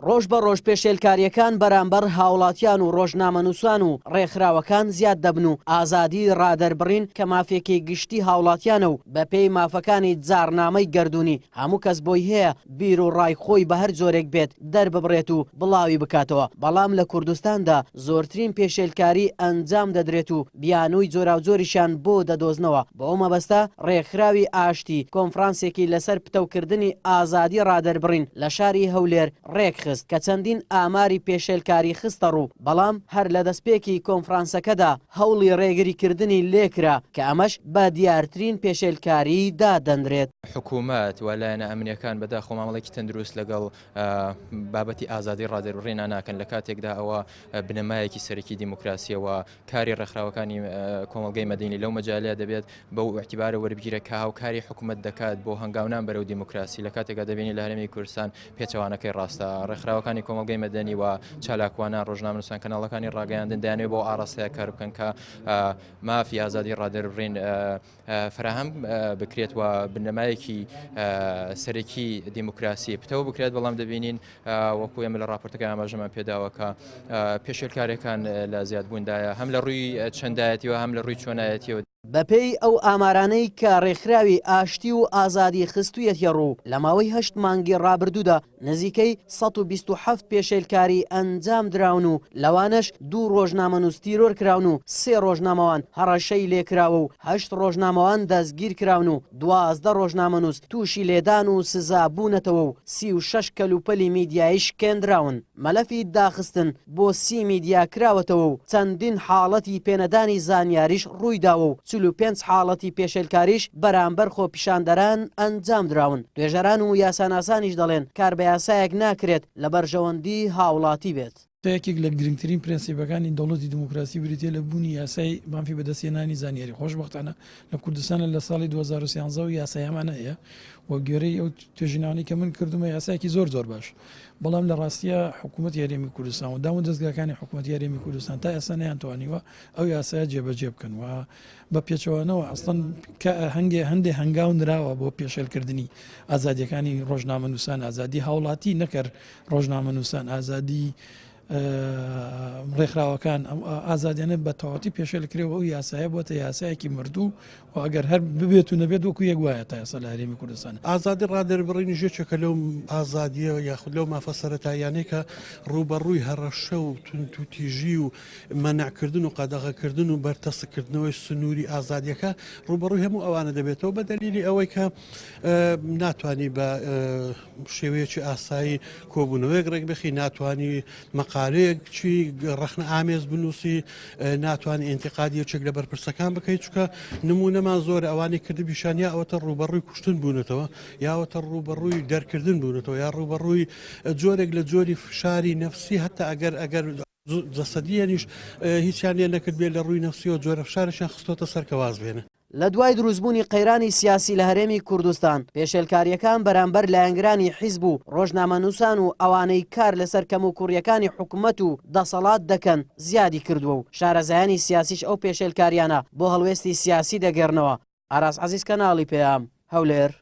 ڕۆژ بە ڕۆژ پێشێلکارییەکان بەرامبەر هاوڵاتیان و ڕۆژنامەنووسان و ڕێکخراوەکان زیاد دەبن و ئازادی ڕادەربڕین کە مافێکی گشتی هاوڵاتیانە و بەپێی مافەکانی جاڕنامەی گەردوونی هەموو کەس بۆی هەیە بیر و ڕای خۆی بە هەر جۆرێک بێت دەرببڕێت و بڵاوی بکاتەوە، بەڵام لە کوردستاندا زۆرترین پێشێلکاری ئەنجام دەدرێت و بیانووی جۆراوجۆریشیان بۆ دەدۆزنەوە، بۆ ئەو مەبەستە ڕێکخراوی ئاشتی کۆنفرانسێکی لەسەر پتەوکردنی ئازادی ڕادەربڕین لە شاری هەولێر ڕێکخست کە چەندین ئاماری پێشێلکاری خستەڕوو، بەڵام هەر لە دەستپێکی کۆنفرانسەکەدا هەوڵی ڕێگریکردنی لێکرا کە ئەمەش بە دیارترین پێشێلکاری دادەنرێت. حکوومەت و لایەنە ئەمنییەکان بەداخەوە مامەڵەیەکی تەندروست لەگەڵ بابەتی ئازادی ڕادەربڕینا ناکەن لە کاتێکدا ئەوە بنەمایەکی سەرەکی دیموکراسیە و کاری ڕێکخراوەکانی کۆمەڵگەی مەدەنی لەو مەجالەیە دەبێت بەو ئیعتیبارە وەربگیرێت کە هاوکاری حکوومەت دەکات بۆ هەنگاونان بەرەو دیموکراسی لە کاتێکدا دەبینین لە هەرێمی کوردستان پێچەوانەکەی ڕاستە ڕێکخراوەکانی کۆمەڵگەی مەدەنی و چالاکوانان ڕۆژنامەنووسان کەناڵەکانی ڕاگەیاندن دەیانەوێت بۆ ئاڕاستەیە کار بکەن کە مافی ئازادی ڕادەربڕین فراهەم بکرێت و بنەمایەکی سەرەکی دیموکراسی پتەو بکرێت بەڵام دەبینین وەکو ئێمە لە راپۆرتەکە ئاماژەمان پێداوە کە پێشێلکارەکان لە زیادبووندایە هەم لە ڕووی چەندایەتیەوە هەم لە ڕووی چۆنایەتیەوە. بەپێی ئەو ئامارانەی کە ڕێکخراوی ئاشتی و ئازادی خستوویەتیە ڕوو، لە ماوەی هەشت مانگی ڕابردوودا نزیکەی 127 پێشێلکاری ئەنجام دراون و لەوانەش دوو ڕۆژنامەنووس تیرۆر کراون و سێ ڕۆژنامەوان هەڕەشەی لێکراوە و هەشت ڕۆژنامەوان دەستگیرکراون و 12 ڕۆژنامەنووس تووشی لێدان و سزا بوونەتەوە و 36 کەلوپەلی میدیایی شکێندراون. مەلەفی داخستن بۆ سی میدیا کراوەتەوە و چەندین حاڵەتی پێنەدانی زانیاریش ڕوویداوە و 45 حاڵەتی پێشێلکاریش بەرامبەر خۆپیشاندەران ئەنجامدراون. توێژەران و یاساناسانیش دەڵێن کار بە یاسایەک ناکرێت لە بەرژەوەندی هاوڵاتی بێت. یەکێک لە گرنگترین پرەنسیپەکانی دەوڵەتی دیموکراسی بریتییە لە بوونی یاسای مافی بەدەستهێنانی زانیاری. خۆشبەختانە لە کوردستانە لە ساڵی 2013 ەوە یاسایەمان هەیە و گوێرەی ئەو توێژینەوانەی کە من کردوومە یاسایەکی زۆر زۆر باش بەڵام لە ڕاستیە حکوومەتی هەرێمی کوردستان و دام و دەزگاکانی حکوومەتی هەرێمی کوردستان تا ئێستا نەیانتوانیوە ئەو یاسایە جێبەجێ بکەن و بە پێچەوانەوە ئەسڵەن کە هەنگێ هەندێ هەنگاو نراوە بۆ پێشێلکردنی ئازادیەکانی ڕۆژنامەنووسان ئازادی هاوڵاتی نەکەر ڕۆژنامەنووسان ئازادی ڕێکخراوەکان ئەم ئازادیانە بە تەواوەتی پێشێل کرێ و ئەو یاسایە بۆتە یاسایەکی مردوو و ئەگەر هەر ببێت و نەبێت وەکو یەک وایە تا ئێستا لە هەرێمی کوردستان. ئازادی ڕادەربڕینیش یەکێکە لەو ئازادییە یاخود لەو مافە سەرەتاییانەی کە ڕووبەڕووی هەڕەشە و توندوتیژی و مەنعکردن و قەدەغەکردن و بەرتەسککردنەوەی سنووری ئازادییەکە ڕووبەڕووی هەموو ئەوانە دەبێتەوە بە دەلیلی ئەوەی کە ناتوانی بە شێوەیەکی ئاسایی کۆبوونەوەیەک ڕێکبخی، ناتوانی مەقالەیەک چی ڕەخنە ئامێز بنووسی، ناتوانی ئینتقادی یەکێک لە بەرپرسەکان بکەیت، چونکە نموونەمان زۆرە ئەوانەی کردبیشان یا ئەوەتە ڕووبەڕووی کوشتن بوونەتەوە، یا ئەوەتە ڕووبەڕووی دەرکردن بوونەتەوە، یا ڕووبەڕووی جۆرێک لە جۆری فشاری نەفسی هەتا ئەگەر ئەگەر جەسەدییەنیش هیچیان لێ نەکردبێت لە ڕووی نەفسیەوە جۆرە فشارێکیان خستۆتە سەر کە واز بێنن. لە دوای دروستبوونی قەیرانی سیاسی لە هەرێمی کوردستان، پێشێلکارییەکان بەرامبەر لایەنگرانی حیزب و ڕۆژنامەنووسان و ئەوانەی کار لەسەر کەموکوڕییەکانی حکومەت و دەسەڵات دەکەن زیادی کردووە و شارەزایانی سیاسیش ئەو پێشێلکارییانە بۆ هەڵوێستی سیاسی دەگێڕنەوە. ئاراس عەزیز کەناڵی پەیام، هەولێر.